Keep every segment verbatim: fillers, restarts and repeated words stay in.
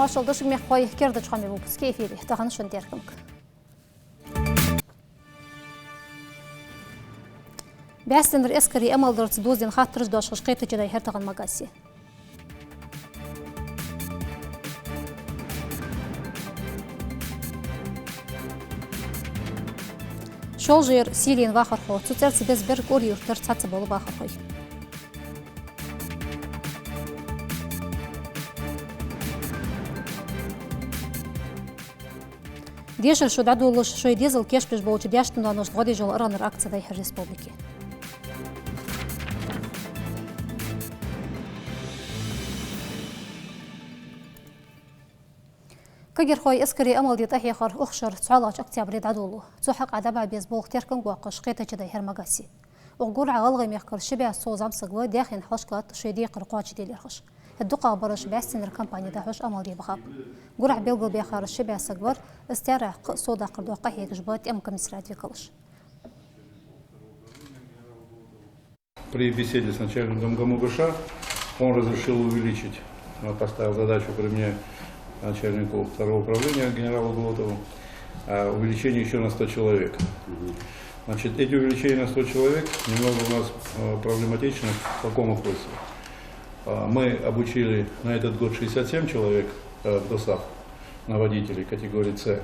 Маршал да шуга, мехкахой, кердача хоамий выпуск я эфире. Тахан шун теркамга: БӀаьстенара эскаре Ӏамал дарца дувзаденна хаттараш доашхаш кхетаче дӀайихьар тахан Магасе. Шолжа яр Сирен вахархо, цу цӀерца беза бер КӀури-Юртара цхьацца бола бахархой. Дешара шу дӀадолалуш, шоай дезал кийчбеш болча даьшта-ноаношта гӀо деш йола аргӀанара акци дӀайихьар республике. Кагирхой эскаре Ӏамал де тӀахьехар укх шера цхьоалагӀча октябре дӀадолалу. Цу хьакъехьа дӀабӀахьа беза болх теркам боаккхаш кхетаче дӀайихьар Магасе. Укх гурахьа ГӀалгӀай мехкара ши бӀаь сов зӀамсаг ва, даьхен хьалхашка латт шоай декхар кхоачашде лерхӀаш. ХӀаьта дукхагӀбараш бӀаьстенара кампани дӀахьош Ӏамал де бахаб. Гурахьа белгалбаьхараш ши бӀаь саг вар, из таьрахь кхы а сов даккхар доккха къахьегаш ба тӀема комиссариатан викалаш. При беседе с начальником МГУШ он разрешил увеличить, э, поставил задачу при мне начальнику второго управления генералу Глотову, э, увеличение ещё на сто человек. Мгм. Значит, эти увеличения на сто человек немного у нас, э, проблематичны в каком вопросе. Э, мы обучили на этот год шестьдесят семь человек, э, в ДОСААФ, на водителей категории «С».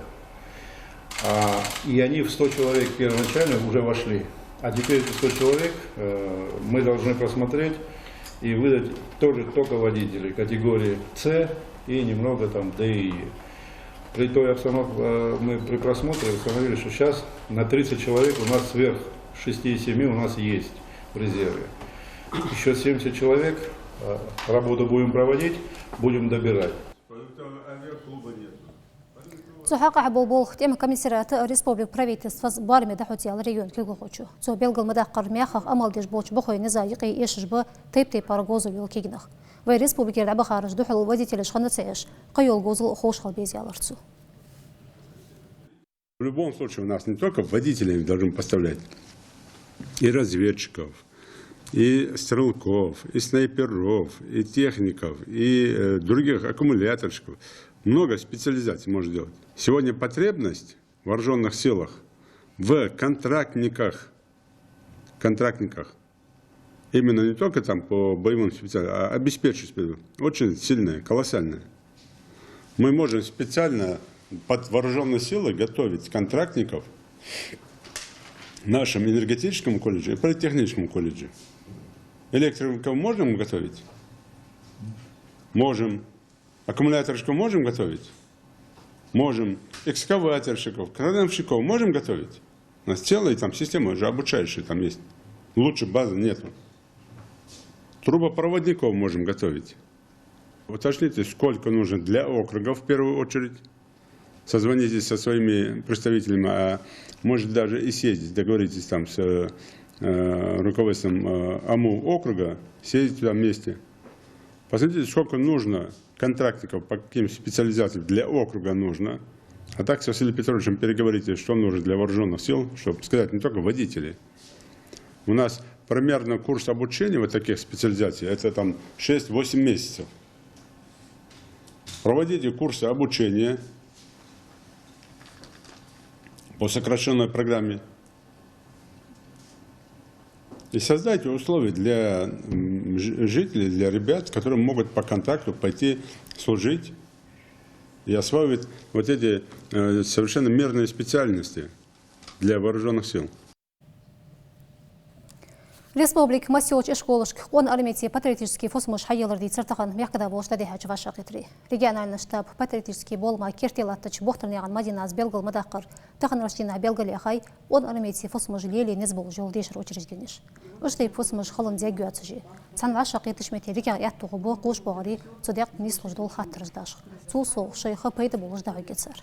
А, и они в сто человек первоначально уже вошли. А теперь эти сто человек, э, мы должны просмотреть и выдать тоже только водителей категории «С» и немного там «Д» и «Е». При той обстановке, э, мы при просмотре установили, что щас на тридцать человек у нас сверх шести и семи у нас есть в резерве. Ещё семьдесят человек, э, работу будем проводить, будем добирать. Продуктового авиаклуба нету. Цу хьакъехьа бола болх тӀема комиссариата а, республика правительствос а боараме дӀахьоц аьлар региона кулгалхочо. Цо белгал ма даккхара, мехах Ӏамал деш болча бӀухой низа юкъе эшаш ба тайп-тайпара говзал йола кегий нах. Вай республикера дӀабахараш духьал водителаш хинна ца Ӏеш, кхыйола говзал ховш хила беза, аьлар цо. В любом случае у нас не только водителей должны поставлять, и разведчиков, и стрелков, и снайперов, и техников, и, э, других аккумуляторщиков. Много специализаций можно делать. Сегодня потребность в вооружённых силах в контрактниках, контрактниках именно не только там по боевым специальностям, а обеспечивать спе-, очень сильная, колоссальная. Мы можем специально под вооружённые силы готовить контрактников в нашем энергетическом колледже и политехническом колледже. Электриков можем готовить? Можем. Аккумуляторщиков можем готовить? Можем. Экскаваторщиков, крановщиков можем готовить? У нас целая там система уже обучающая там есть. Лучше базы нету. Трубопроводников можем готовить. Уточните, сколько нужно для округа в первую очередь. Созвонитесь со своими представителями, а может даже и съездить, договоритесь там с, э, руководством, э, ОМУ округа, съездить туда вместе. Посмотрите, сколько нужно контрактников по каким специализациям для округа нужно. А так с Василием Петровичем переговорите, что нужно для вооружённых сил, чтобы сказать не только водителей. У нас примерно курс обучения вот таких специализаций, это там шесть-восемь месяцев. Проводите курсы обучения по сокращённой программе. И создайте условия для, м, жи-, жителей, для ребят, которые могут по контракту пойти служить и осваивать вот эти, э, совершенно мирные специальности для вооружённых сил. Республика массайолча ишколашка къона армейций патриотически фусамаш хьаелар дийцар тахан мехкда волча дӀадихьача вӀашагӀкхетаре. Региональни штаба патриотически болама керте латтача Бохтарнаькъан Мадинас белгал ма даккхара, таханарча дийнахьа белгалъяьхай къона армейций фусамаш лелае низ болаш йола дешара учрежденеш. Уж тайпа фусамаш хиланза эггара цхьа ше. Цхьан вӀашагӀкхетача метте дикагӀа аьттув хургба кхувш боагӀарий, цу даькъе нийслуш дола хаттараш дашха. Цул совгӀа шоайха пайда болаш дӀахьоргья цар.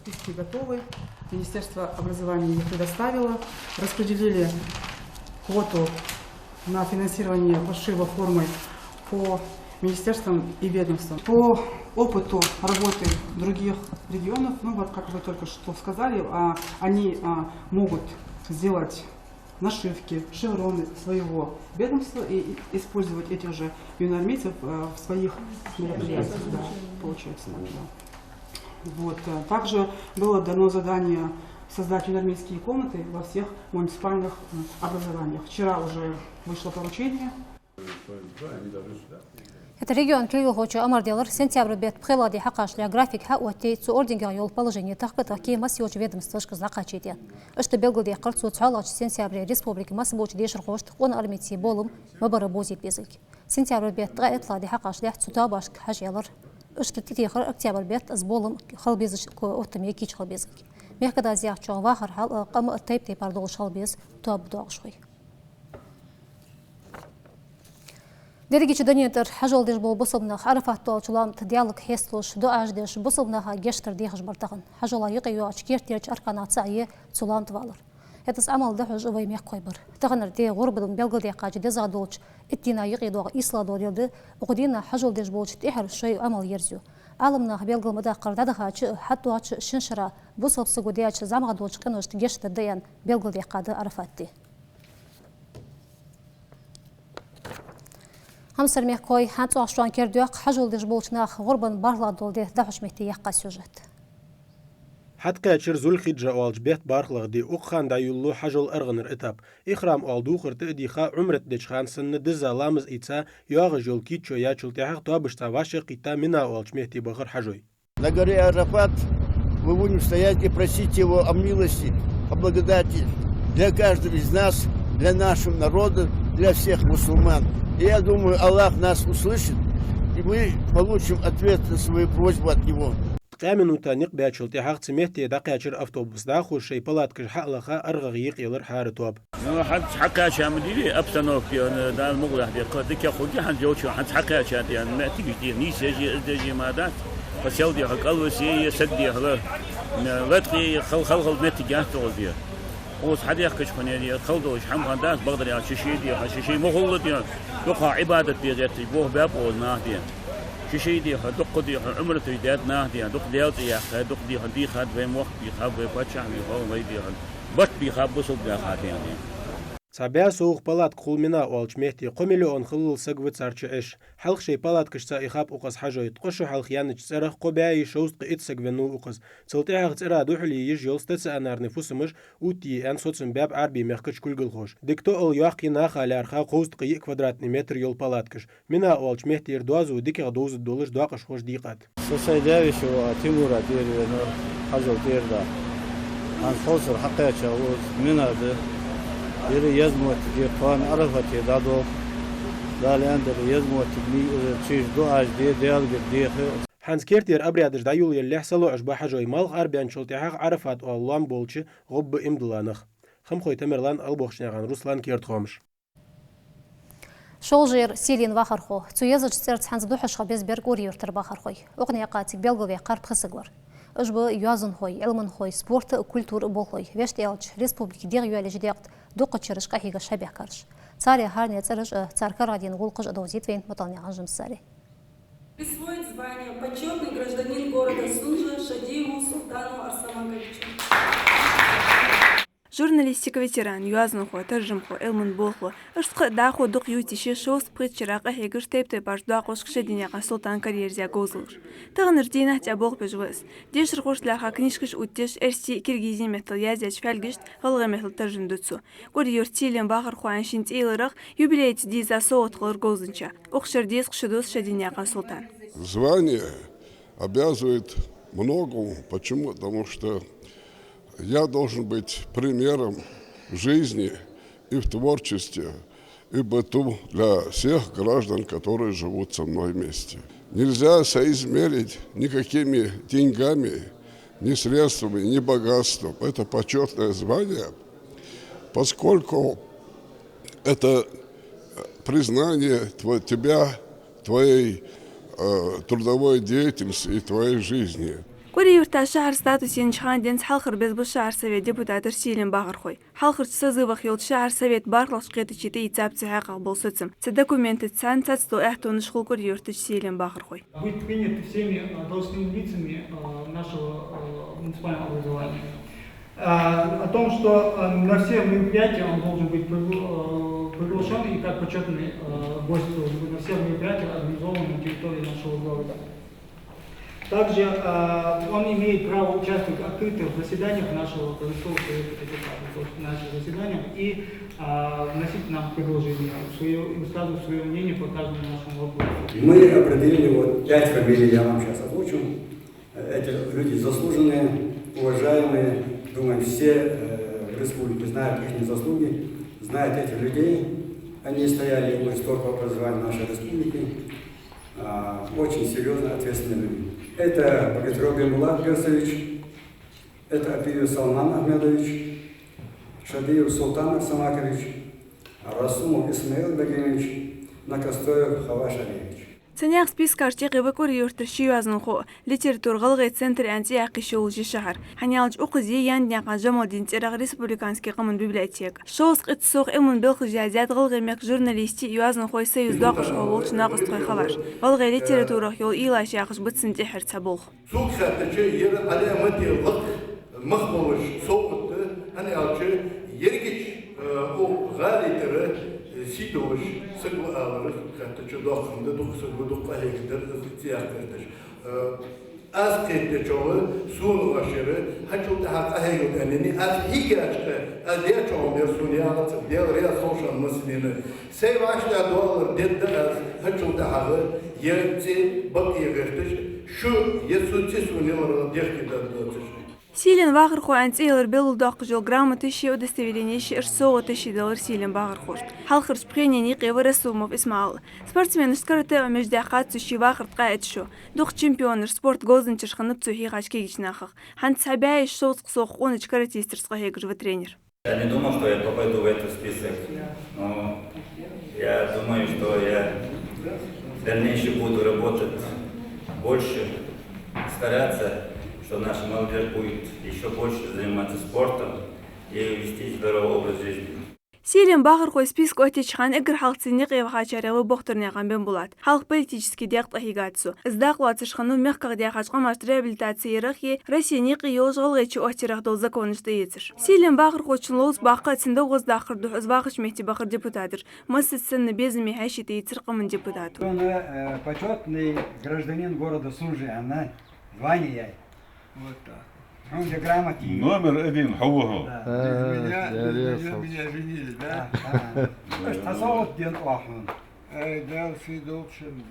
Списки готовы. Министерство образования их предоставило. Распределили квоту на финансирование пошива формы по министерствам и ведомствам. По опыту работы других регионов, ну вот как вы только что сказали, а, они, а, могут сделать нашивки, шевроны своего ведомства и использовать этих же юноармейцев, э, в своих мероприятиях. Да, получается, да. Вот, э, также было дано задание создать юноармейские комнаты во всех муниципальных, м, образованиях. Вчера уже вышло поручение. ХӀаьта региона кулгалхочо амар делар, сентябрь бетта пхелагӀа ди хьакхачалехь график хьаоттае, цу орденгахь йола положени тахка-тахка массайолча ведомствашка из дӀакхачийта. Иштта белгалдаьккхар цо цхьоалагӀча сентябре республика массаболча дешархошта къона армеца болам ма барра бовзийта безилга. Сентябрь бетта ткъаь итталагӀа ди хьакхачалехь цу тоабашка хьажа аьлар. Иштта тӀатехар октябрь бетта из болам хила безача ко-, оттаме кийча хила безилга. Мехкадас яхачох, вахара хьал а, къам а тайп-тайпара долаш хила беза тоаба доагӀашхой. Дерригача дунен тӀара хьажол деш бола бусалба нах Ӏарафат долча лоам тӀа Даьлага хьесталуш, дуӀаш деш, бусалба наха гешт дар дехаш бар тахан. Хьажола юкъе йоагӀача кертерча арканех цаӀ я цу лоам тӀа валар. ХӀаьта из Ӏамал дӀахьош вай мехкахой бар. Таханара ди гӀурбан ди белгалдаьккхача дезагӀа долча итт дийнах юкъе доагӀа ийслагӀа дола ди да, укх дийнахьа хьажол деш болча тӀехьара шоай Ӏамал ерзаю. Ӏаламнаха белгал ма даккхара, дӀадахача а, хьатӀадоагӀача а шин шера бусалба саго даьча зӀамагӀа долча къиношта гешт дергда аьнна белгалдаьккха да Ӏарафат ди. Хьамсара мехкахой, хӀанз оаха шоана кердоаккх хьажол деш болча наха гӀурбан бархӀлагӀа дола ди дӀахьоча метте яьккха сюжет. ХьатӀакхаьчар Зуль-Хиджа оалача бетта бархӀлагӀа ди, укх хана дӀайолалу хьажола аргӀанара этап. Ихрам оала духар тӀа а дийха, Ӏумрат деча хана санна дизза ламаз ийца, йоагӀаш йола кийчо яьчул тӀехьагӀа тоабашца вӀашагӀкхийтта Мина оалача метте бахар хьажой. На горе Арафат мы будем стоять и просить Его о милости, о благодати для каждого из нас, для нашего народа, для всех мусульман. И я думаю, Аллах нас услышит, и мы получим ответ на свою просьбу от Него. Ткъаь минута никъ баьчул тӀехьагӀа цу метте дӀакхаьчар автобус. ДӀахо шоай палаткаш хьалаха, аргӀагӀа юкъелар хӀара тоаба. Ну, хӀанз хьакхаьча ма дий, обстановка, э, Дала мукъалахь декхар, дикагӀа хургья хӀанз йолча, хӀанз хьакхаьча, дий, моттигаш, дий, нийсъеш я, из деш я ма дац. Хьо сел дий хьо, кӀалвисе я, саг дий хьо, э, латкъе я, хала-хала моттиг яц оаха, дий. Укхаза хьадехкача хана, дий, хала долаш хӀама хиннадац, бакъдар аьлча, ший-ший, дий хьо, ший-ший ма хулла, дий, дукха Ӏибадат де гӀерташ, боху баьб оаха нах, дий. Ший-ший, дий хьо, дукха, дий хьо, Ӏумраташ даьд нах, дий, дукха Даьла цӀи яьккхай, дукха, дий хьо, дийхад вай мохк, дийхад вай паччахь, вай хьо, вай, дий хьо, барт бийхаб бусалба наха, дий. Цхьа бӀаь совгӀа палатка хул Мина оалача метте, кхо миллион хиллал саг ва цар чу Ӏеш. Хьалха шоай палаткашца ихаб укхаза хьажой, ткъо шу хьалха яьннача цӀерах кхо бӀаьи шовзткъеи итт саг веннав укхаза. Цул тӀехьагӀа цӀера духьале еш йола стационарни фусамаш оттае аьнна соцам баьб Ӏарбий мехкача кулгалхоша. Дика тоъал йоаккхий наха лаьрхӀа кховзткъеи икк квадратни метр йола палаткаш. Мина оалача меттера доазув дикагӀа довзаргдолаш доакъашхоша дийкъад. Со сай даь-веший воӀ Тимура тӀера венав хьажол тӀера даха. ХӀанз хьовсар хьакхаьча ва из Мина да. Ер еза моттиг я, кхоана Ӏарафате дӀадолх. Дала аьннадале, еза моттиг ма йий из, чура дуӀаш де, Даьлагара деха. ХӀанз кертера обрядаш дӀайолаялалехь салоӀаш ба хьажой, малх арабаьнначул тӀехьагӀа Ӏарафат оала лоам болча гӀубба иман дилла нах. Хамхой Тамерлан, Албохчанаькъан Руслан, «Керда хоамаш». ШолжагӀа сийлен вахархо. Цу езача цӀерца хӀанз духьашха безбер КӀури-Юртара бахархой. Укх наькъа цига белгалваьккхар пхи саг вар. Уж ба йоазонхой, Ӏилманхой, спорта а, культура а болхлой. Вешта аьлча, республика дегӀайоалаеш декъе дукхача шерашка къахьегаш хьабаьхкараш. Царех хӀаране цӀераш а, цар карагӀдена гӀулакхаш а довзийт вайна Муталнаькъан Жамсари. Присвоить звание «Почётный гражданин города Сунжа» Шадиеву Султану Арсамаковичу. Журналистика ветеран, йоазонхо, таржамхо, Ӏилман болхло, иштта кхы а дӀахо дукха ювцаш я шовзткъа пхийтта шера къахьегаш тайп-тайпарча доакъошка Шадинаькъан Султан кара ерзаь говзалаш. Таханарча дийнахьа цӀа болх беш ва из. Дешархошта лаьрхӀа книжкаш оттадеш, эрсий, киргизий меттала яздаьча фаьлгашта гӀалгӀай меттала таржам ду цо. КӀури-Юрта сийлен бахархо аьнна шийна цӀи яларах юбилейца дийза совгӀат хилар говзанча. Укх шера дезткъа шу дус Шадинаькъан Султана. Звание обязывает многому. Почему? Потому что я должен быть примером в жизни и в творчестве, и в быту для всех граждан, которые живут со мной вместе. Нельзя соизмерить никакими деньгами, ни средствами, ни богатством это почётное звание, поскольку это признание тво-, тебя, твоей, э, трудовой деятельности и твоей жизни. КӀури-Юрта шахьара статус еннача хана денз хьалхара безам ба шахьара совета депутаташ сийлен бахархой. Хьалхарча созывах йолча шахьара совета бархӀлагӀча кхетаче тӀаийцаб цу хьакъехьа бола соцам. Цу документаца цхьана цхьацца дола аьттонаш хул КӀури-Юртарча сийлен бахархой. Быть приняты всеми, э, должностными лицами, э, нашего, э, муниципального образования. А, о том, что, э, на все мероприятия он должен быть пригла-, э, приглашён и как почётный, э, гость должен быть на всех мероприятиях, организованных на территории нашего города. Также, э, он имеет право участвовать в открытых заседаниях нашего городского совета депутатов, то есть наших заседаниях, и, э, вносить нам предложения, своё, и высказывать своё мнение по каждому нашему вопросу. Мы определили вот пять фамилий, я вам сейчас озвучу. Эти люди заслуженные, уважаемые. Думаю, все, э, в республике знают их заслуги, знают этих людей. Они стояли у истока образования нашей республики. А, очень серьёзные, ответственные люди. Это Богатырёв Бембулат Герсович, это Апиев Салман Ахмедович, Шадиев Султан Арсамакович, Расумов Исмаил Бегимович, Накастоев Хаваш Алиевич. Цу наьха спискаш тӀа кхы ва Кури-Юртара ши йоазонхо, литература «ГӀалгӀай центр» аьнна цӀи яьккхача йолча шахьара. ХӀана аьлча укхаза я Янднаькъан Жамалдина цӀерагӀа республикански къаман библиотека. Шовзткъеи итт сов Ӏилман балхаш яздаьд ГӀалгӀай мехка журналистий, йоазонхой, союза доакъашхо волча накъостхой хиларах. ГӀалгӀай литературах йола уйлаш яхаш ба цун тӀеххьара цхьа болх. Сога хаьттача, ер Ӏаламате лакха мах болаш совгӀат да, хӀана аьлча, ерригача, э, укх гӀала тӀара, э, сий долаш саг ва алар, сога хаьттача, доккха хӀама да, дукха саг ва, дукха къахьегаргдар, аз цӀи яккха гӀерташ. Э, аз кхетачох, сона оаш яр, хьачул тӀехьагӀа къахьегал тӀанени, аз хьийгача, аз дечох ма яр сона яхац, Даьла раьза хилва шоана массанена. Сай вӀаштӀехьадоалар дергда аз, хьачул тӀехьагӀа ер цӀи бакъахьа гӀерташ, шу ер цу цӀи сона яларах дехке даргдоацаш. Сийлен вахархо аьнна цӀи ялар белгалдоаккхаш йола грамоташи удостоверенеши, иштта совгӀаташи далар сийлен бахархошта. Хьалхарча пхенен юкъе ва Расумов Исмаил. Спортсменашца карате Ӏомаеш даьккхад цо ший вахара ткъаь итт шу. Дукха чемпионаш, спорта говзанчаш хиннаб цо хьийхача кегийча нахах. ХӀанз цхьа бӀаь исс шовзткъа сох къонача каратисташца къахьегаш ва тренер. Я не думал, что я попаду в этот список, но я думаю, что я в дальнейшем буду работать больше, стараться, что наша молодёжь будет ещё больше заниматься спортом и вести здоровый образ жизни. Сийлен бахархой списка оттача хана эггара хьалха цун юкъе вахачарех ва Бохтурнаькъан Бембулат. Хьалха политически декъе къахьийгад цо. Из дакъа лоацаш хиннав мехках даьхача къамашта реабилитаци ярах е Россе юкъе йолча ГӀалгӀайче оттаярех дола законаш тӀаэцаш. Сийлен бахархочун ловца баккха а, цун дов гӀоздаккхар духьа из вахача метте бахар депутаташ. Массаза санна безаме хьаьший тӀаийцар къаман депутато. Он, э, почётный гражданин города Сунжи, она звание. Вот так. Хьона де грамота. Номер один хьо ва хьо. Да. А, без меня, без неё меня женили, да? Да, да. Аш тха совгӀат денна оаха хьона. Ай, Дала сий долчун,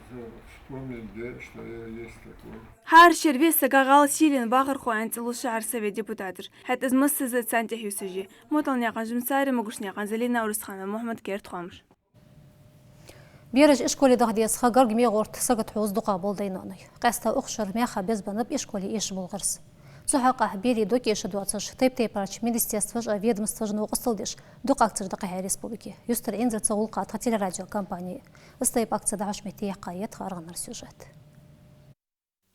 вспомнить де, что я есть такой. ХӀара шера весса гӀала Сийлен бахархо аьнна цӀи лу шахьара совета депутаташ. ХӀаьта из массаза царна тӀехьа юсаш я. Муталнаькъан Жансари, Могушнаькъан Залина, Урусханов Мухьмад, «Керда хоамаш». Бераш ишколе даха деза ха Гаргмегорта сагота хьувза дукха бола дай-ноаной. Къаьстта укх шера мехка безбеннаб ишколе эшаш бола гӀирс. Цу хьакъехьа берий дог эшаш доацаш, тайп-тайпарча министерстваша а ведомстваша а новкъостал деш, дукха акцеш дӀакхухьай республике. Юстара Инзаца гӀулакх тха телерадиокомпане. Из тайпа акци дӀахьош метте яьккха я тха аргӀанара сюжет.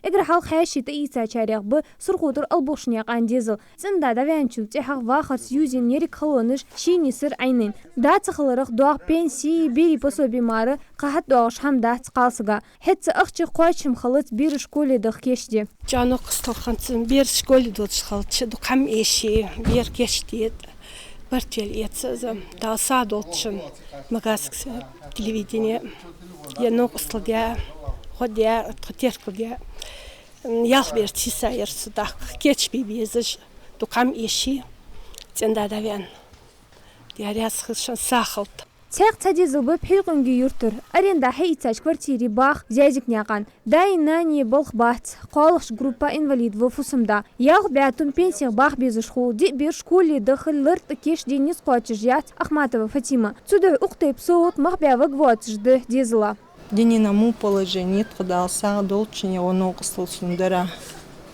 Эггара хьалха хьаьший тӀаийцачарех ба СурхотӀара Албохчнаькъан дезал. ЦӀен-да дӀаваьнначул тӀехьагӀа вахарца ювзаенна еррига халонаш шийна йисар Ӏайнийна. Да ца хиларах доагӀа пенси, берий пособи мара, кхы хӀама доагӀаш хӀама дац кхалсага. ХӀаьта цу ахчах кхоачам хилац бер школе даха кийчде. ЧӀоагӀа новкъостал хиннад цун, бер школе доацаш хилча, дукха хӀама эший, бер кийчдед. Портфель эц из, Дала сагӀа долда шун, Магаскса телевидене. Ер новкъостал даь, хӀама даь, тхо теркалдаь. Ялх бер сиса яр цо даккха, кийчбе безаш, дукха хӀама эший, цӀен-да дӀаваьнна. Даьла раьза хилва шун, сагӀа хилда. Цхьаькха цхьа дезал ба Пхьилкъонгий-Юртара. Аренда хьаийцача квартире бах Зязикнаькъан. Даи нанеи болх бац. КхоалагӀча группа инвалид ва фусам-да. Ялх бӀаь тум пенсех баха безаш хул. Диъ бер школе даха лар тӀа кийчде низ кхоачаш яц Ахматова Фатима. Цудухьа укх тайпа совгӀат мах бе ваг воацаш да дезала. Дунен мо положени, тха Дала сагӀа долда шун, ер новкъостал сона дар.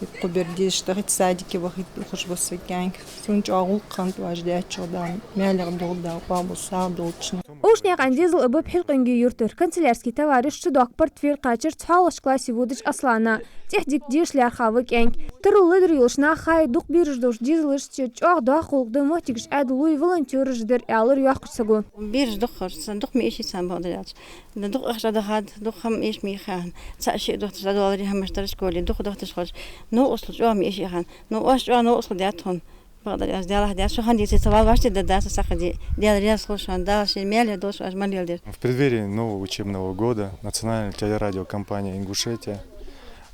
Укх бер дезаш дахийта, садике вахийта, ухаш ва са кӀаьнк. Сона чӀоагӀа гӀулакх хиннад оаш даьчох, Дала маьлех долда, Дала къоабал, сагӀа долда шун. Овшанаькъан дезал а ба Пхьилкъонгий-Юртара. Канцелярски товарищ цу доккха портфель кхоачар цхьоалагӀча классе водача Аслана. ТӀехдика деша лаьрхӀа ва кӀаьнк. Таро ледара йолча наха хай дукха бераш долча дезалашца чӀоагӀа доккха гӀулакх да моттигаш Ӏаьдало, волонтёраш дар, аьлар йоккхача саго. Бераш дукха хилча, царна дукха ма эший царна, бакъдар аьлча. Дукха ахча дахад, дукха хӀама эша ма йий хьона. ЦаӀ-шиъ дохтараш дӀадоаларе, хӀамаш дараш школе, дукха дохтараш хилча, новкъостал чӀоагӀа ма эший хьона. Ну, оаш чӀоагӀа новкъостал даьд хьона. Бакъдар, аз Даьлах деш, шо хьан дийцача, ца вал ваште да даса сахади. Даьла раьза хилва шоана, Дала ший мел долаш, аз мел дер. В преддверии нового учебного года национальная телерадиокомпания «Ингушетия»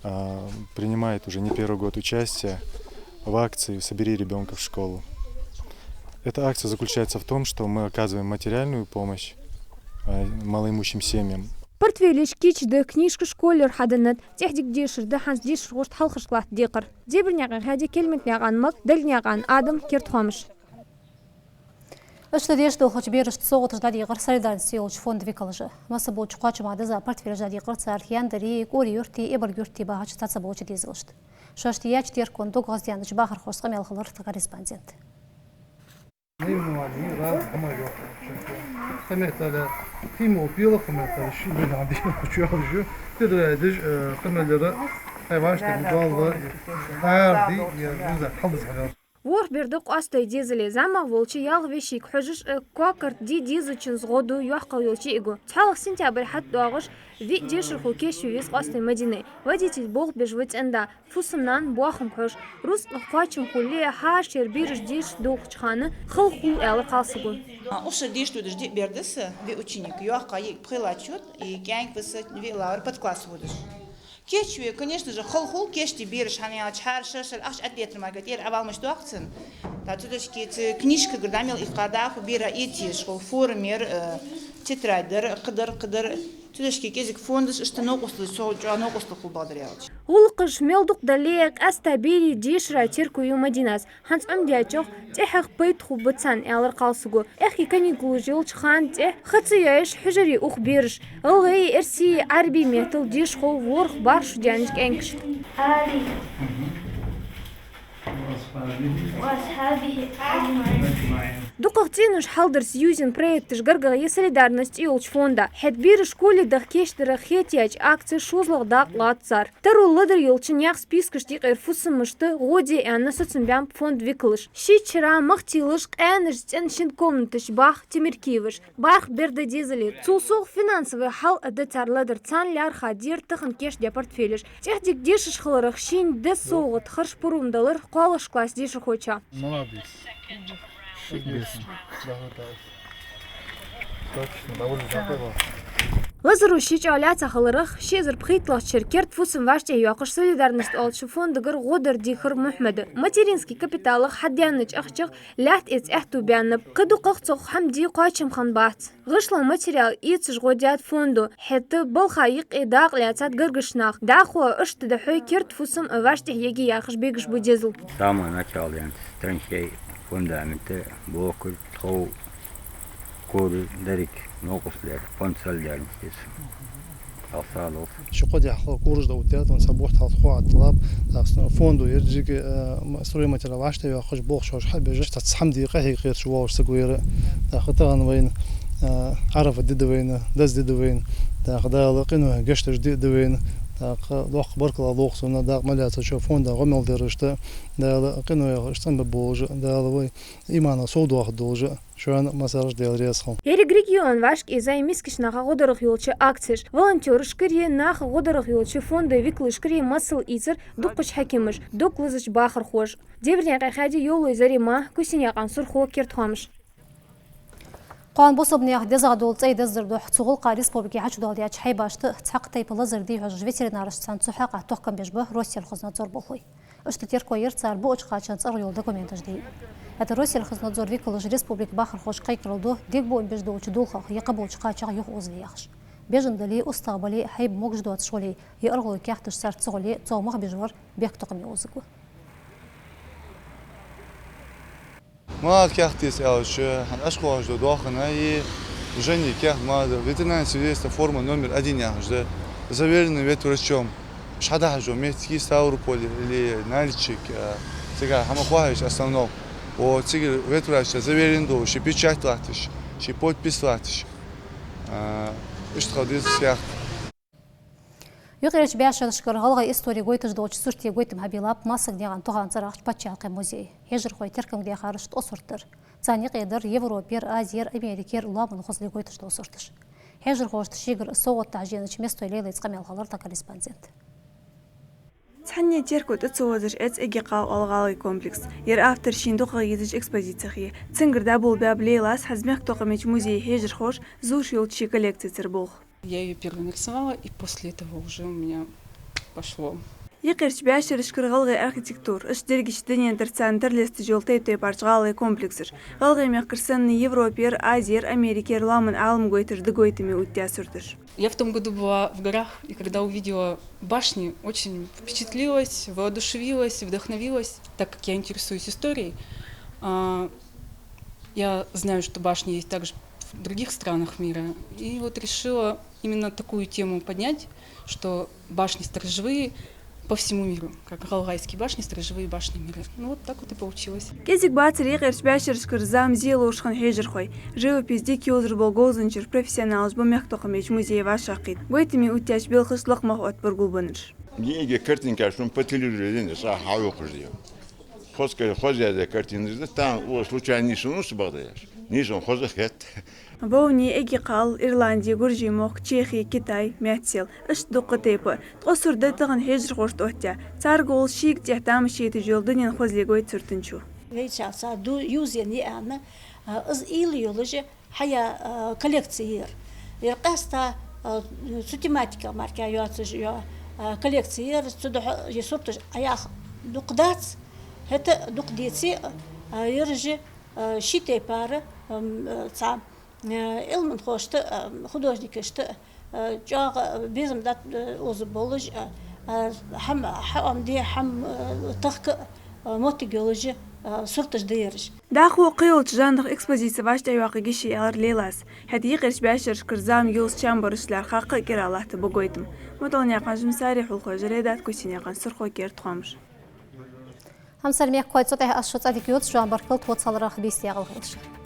а, принимает уже не первый год участие в акции «Собери ребёнка в школу». Эта акция заключается в том, что мы оказываем материальную помощь, а, малоимущим семьям. Портфелаш, кийча да, книжкаш школера хьаденнад, тӀехдика дешар да хӀанз дешархошта хьалхашка латта декхар. Дебирнаькъан Хади, Кельмитнаькъан Мак, Дальнаькъан Адам, «Керда хоамаш». Иштта дешаш долча берашта совгӀаташ дӀадийкъар «Солидарность» йолча фонда векалаша. Масса болча кхоачама деза портфелаш дӀадийкъар цар Яндаре, КӀорий-Юрте, Эбарг-Юрте бахача цхьацца болча дезалашта. Шоашта яьча теркон дог гӀозденнача бахархошца къамаьл хилар тха корреспондента. ВорхӀ бер да Къоастой дезале. ЗӀамагӀа волча ялх вешийга хьожаш а, кокарт де дезачунца гӀо ду йоккхагӀйолча йиӀига. ЦхьоалагӀа сентябрь хьатӀадоагӀаш виъ дешархо кийчве веза Къоастой Мадине. Водитель болх беш ва цӀен-да, фусам-нана боахамга хьож. Рузкъах кхоачам хуле а, хӀара шера бераш деша дохача хана хала хул, аьлар кхалсаго. А, укх шера деша додаш диъ бер да са, виъ ученик, йоккхагӀа йиӀиг пхи лачут, и кӀаьнк ва са виъ лавр подкласс водаш. Кийчве, конечно же, хала хул кийчде бераш, хӀана аьлча хӀара шера ахча тӀадеттар мара тӀера Ӏавалмаш доахцан. Та цудашки ца книжкагара дӀа мел иккхар дӀахо бера эцеш хул, форма яр, э, тетрадь дар, кхыдар, кхыдар. Цудашки кӀезига фондаш иштта новкъостал, со чӀоагӀа новкъостал хул, бакъдар аьлча. ГӀулакхаш мел дукха дале а, къаьстта берий дешара терко ю Мадинас. ХӀанз Ӏомадаьчох тӀехьагӀа пайда хургба царна, аьлар кхалсаго. Аьхки каникулаш йолча хана тӀа ха ца йоаеш хьожар ух бераш. ГӀалгӀай, эрсий, Ӏарбий меттала деша хов ворхӀ бархӀ шу даьннача кӀаьнкашта. ДукхагӀа цӀенош хьалдар са ювзаенна проекташ гаргагӀа я «Солидарность» цӀи йолча фонда. ХӀаьта бераш школе даха кийчдарах хетаяьча акце шозлагӀа дакъа лоац цар. Таро ледар йолча наьха спискашта юкъера фусамашта гӀо де аьнна сацам баьннаб фонда векалаша. Ший чура махтийлаш, къаьнаш цӀен шин комнаташ бах Темиркиеваша. БархӀ бер да дезале. Цул совгӀа финансови хьал а да цар ледар. Царна лаьрхӀа дера тахан кийчдаь портфелаш. ТӀехдика дешаш хиларах шийна деза совгӀат харш пурам далар кхоалагӀча класса дешархочоа. Молодец. Ши беса. Точно, довольно. Лазаро ший чӀоагӀа лаьца хиларах, ши эзар пхийтталагӀча шера керда фусам вӀаштӀехьа йоаккхаш, «Солидарность» оалача фондагара гӀо дар дийхар Мухьмада. Матерински капиталах хьадаьннача ахчах лаьтта эца аьттув баьннаб. Кхы дукхагӀа цох хӀама де кхоачамхана бац. ГӀишлон материал эцаш гӀо даьд фондо, хӀаьта балха юкъе дакъа лаьцад гаргарча наха. ДӀахо иштта да хьой керда фусам а вӀаштӀехьа еге яхаш бегаш ба дезал. С самого начала, наверное, с траншей, фундамента боккхар, тхов, кора, деррига новкъостал дар фонд «Солидарность» эца. Алсалос. Ши-кхо ди хьалха кора дӀаоттадаьд, вон са бухт хьалха хьоатталаб, так, фондо еррига, э, м-, стройматериал вӀаштӀехьа йоаккхаш, болх шоаш хьабеш, цхьа хӀама де къахьега кхеташ волаш саг ва ер. Так, тахан вайна, э, Ӏарафа ди да вайна, деза ди да вайна. Так, Дала къиноех гешт деш ди да вайна. Так, доккха баркал лоархӀ цунна, дакъа мел лаьцача фонда гӀо мел дарашта. Дала къиноех уж цӀенбе болаш, Дала вай иманах совдоахаргдолаш. Шоана массарашта Даьла раьза хилва. Еррига регион вӀашка ийзай мискача наха гӀо дарах йолча акцеш. Волонтёрашкара, наха гӀо дарах йолча фонда векалашкара масал ийцар дукхача хьакимаша, дог лазача бахархоша. Дебирнаькъан Хади, Йовлой Зарима, Кусенаькъан Сурхо, «Керда хоамаш». Кхоана бусалба наьха дезагӀа дола цӀай дезар духьа цу гӀулакха республике хьачудоаладаьча хьайбашта цхьаккха тайпа лазар дий хьожаш ветеринарашца цхьана цу хьакъехьа тохкам беш ба Росселхознадзора болхлой. Иштта терко яр цар буача кхачан цӀерагӀа йола документаш де. ХӀаьта Росселхознадзора векалаша республика бахархошка кхайкарал ду, дегабуам беш долча дулхах е кхыболча кхачах юхаозале яхаш. Бежан дале, устагӀа бале, хьайба могаш доацаш хуле, е аргӀалой каьхаташ царца ца хуле, цох мах беш вар бехктокхаме озаргва. Мала каьхат деза аьлча, хӀанз Ӏашкъош да доахан, и жени каьхат мала да, ветеринарное свидетельство, форма номер один яхаш да, заверенный ветврачом. Уж хьадахьаш дола мехтиги Ставрополь или Нальчик, а, цигара хӀама хьахьежача основном. О, цигара ветврача заверен дола, ший печать латташ, ший подпись латташ. А, иштта хила деза каьхат. Юкъерча бӀаьшерашкара гӀалгӀай истори гойташ долча суртий гойтам хьабийлаб Массагнаькъан Тухан цӀерагӀча паччахьалкхен музее. Хьежархой теркам даьхараш ткъо сурт дар. Царна юкъе дар Европера, Азера, Америкера лоаман хозал гойташ дола сурташ. Хьежархошта шийгара совгӀат тахьженача Местой Лейлайца къамаьл хилар тха корреспондента. Цхьанне терко тӀа ца озаш эц Эгикъала оалгӀалгӀай комплекс. Ер автора шийна дукхагӀа езаш экспозицех я. Цунгара дӀаболабаьб Лейлас хӀанз мехкатокхамеча музее хьежархоша зувш йолча ший коллекцеца болх. Я её первой нарисовала, и после этого уже у меня пошло. Юкъерча бӀаьшерашкара гӀалгӀай архитектура, иштта дерригача дунен тӀара царна тара лесташ йола тайп-тайпарча гӀалгӀай комплексаш. ГӀалгӀай мехкара санна Европера, Азера, Америкера лоаман Ӏалам гойташ дагойтаме оттаяь сурташ. Я в том году была в горах, и когда увидела башни, очень впечатлилась, воодушевилась, вдохновилась, так как я интересуюсь историей. А, я знаю, что башни есть также в других странах мира. И вот решила именно такую тему поднять, что башни сторожевые по всему миру, как гӀалгӀайские башни, сторожевые башни мира. Ну вот так вот и получилось. КӀезига бацар юкъерча бӀаьшерашкара зама зе лоархӀаш хинна хьежархой. Живопись дика йовзар бола говзанчар профессионалаш ба мехкатокхамеча музее вӀашагӀкхийтта. Гойтаме оттаяьча белхашта лакха мах оттабергулбеннараш. Дика картинкаш шун по телевизору дина, са хьаухаш дий. Хоза, хоза яздаь картинаш да, тахан укхаза случайно нийсса ва со бакъда яхаш. Нийсса хоза хет. Бовне, Эгикъала, Ирланди, Гуржий мохк, Чехи, Китай, Мецел. Иштта дукха тайпа. Ткъо сурт да тахан хьежархошта оттаяь. Царга гӀолла шийга тӀехьа тамаш етташ йола дунен хозал гойташ суртанчо. Вайцига цхьа ду юзен йиӀана, а, из уйла йолаш хьаяь, а, коллекци я ер. Ер къаьстта, а, цу тематика мара йоацаш йола, а, коллекци я ер, цудухьа ер сурташ Ӏаяха дукха дац, хӀаьта дукха деце а, а, ераш а, ший тайпара, ам, а, цхьа, а, Ӏилманхошта, а, художникашта, а, чӀоагӀа безам да, а, укхаза болаш, а, а, хӀама хьаӀомаде, хӀама, а, тахка, а, моттиг йолаш, а, сурташ да ераш. ДӀахо кхыйолча жанрах экспозици вӀаштӀехьайоаккхаргья ше, аьлар Лейлас. ХӀаьта юкъерча бӀаьшерашкара зама йовзача чамбарашта лаьрхӀа кхы а кӀира латта ба гойтам. Муталнаькъан Жансари, Хулхой Жарейдат, Кусинаькъан Сурхо, «Керда хоамаш». Хьамсара мехкахой, цу тӀа аз шуца дика йоацаш, баркал тхоца хьалхарча бийсан тӀа гӀалгӀай шера.